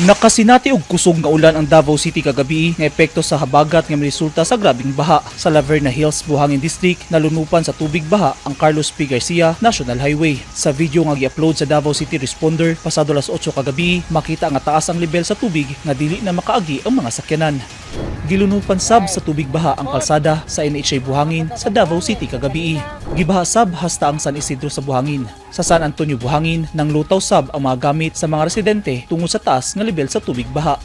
Nakasinati og kusog nga ulan ang Davao City kagabi nga epekto sa habagat nga miresulta sa grabeng baha. Sa Laverna Hills, Buhangin District, nalunupan sa tubig baha ang Carlos P. Garcia National Highway. Sa video nga gi-upload sa Davao City Responder pasado alas 8 kagabi, makita nga taas ang level sa tubig nga dili na makaagi ang mga sakyanan. Gilunupan sab sa tubig baha ang kalsada sa NHA Buhangin sa Davao City kagabi. Gibaha sab hasta ang San Isidro sa Buhangin. Sa San Antonio, Buhangin, nang lutaw sab ang mga gamit sa mga residente tungod sa taas nga level sa tubig baha.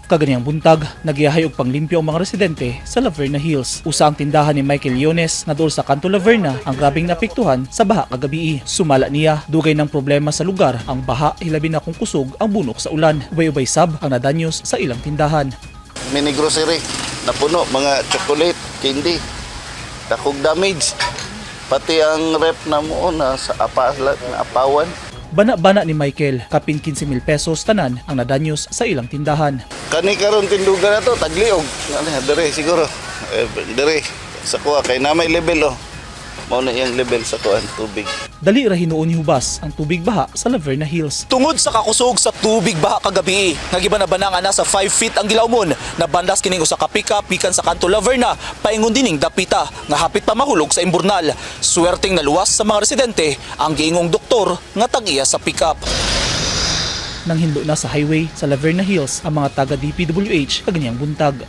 Kaganiyang buntag, nagyahay og panglimpyo ang mga residente sa Laverna Hills. Usa ang tindahan ni Michael Leones nga duol sa Kanto Laverna ang grabeng naapektuhan sa baha kagabi. Sumala niya, dugay ng problema sa lugar ang baha, hilabi na kung kusog ang bunok sa ulan. Ubay-ubay sab ang nadanyos sa ilang tindahan. Mini grocery napuno, mga chocolate, candy, dakog damage, pati ang ref na mo na sa apa na apawan. Bana-bana ni Michael, kapin 15 mil pesos tanan ang nadanyos sa ilang tindahan. Kani karon tindugan na to tagliog. Ano dire siguro, eh, dire sa kuha kay na may level, oh, mao na iyang level sa kuan tubig. Dali ra hinuon hubas ang tubig baha sa Laverna Hills. Tungod sa kakusog sa tubig baha kagabi, nga gibanabana nga nasa 5 feet ang gilawmon, nabandas kining usa ka pickup gikan sa Kanto Laverna paingon dining dapita nga hapit pa mahulog sa imburnal. Swerteng naluwas sa mga residente ang giingong doktor nga tag-iya sa pickup. Nang hinlo na sa highway sa Laverna Hills ang mga taga DPWH kaganiyang buntag.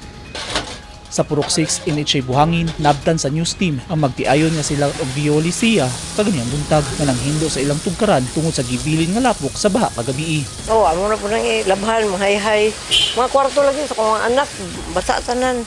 Sa Purok 6, NHA Buhangin, nabtan sa news team ang magtiayon nga sila og Violi Sia kaganiyang buntag nga nanghindo sa ilang tugkaran tungod sa gibilin nga lapok sa baha kagabi. Oh, amo na po nang ilabhan, mahayhay. Mga kwarto lagi sa kong mga anak, basa tanan.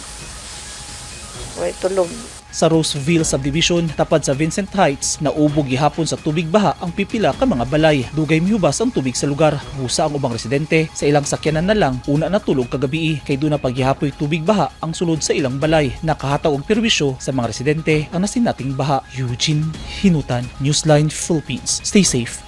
Way tulog. Sa Roseville Subdivision, tapad sa Vincent Heights, naubog gihapon sa tubig baha ang pipila ka mga balay. Dugay mihubas ang tubig sa lugar. Busa ang ubang residente sa ilang sakyanan na lang una natulog kagabi kay duna paggihapoy tubig baha ang sulod sa ilang balay. Nakahatag og perwisyo sa mga residente ang nasinating baha. Eugene Hinutan, Newsline Philippines. Stay safe.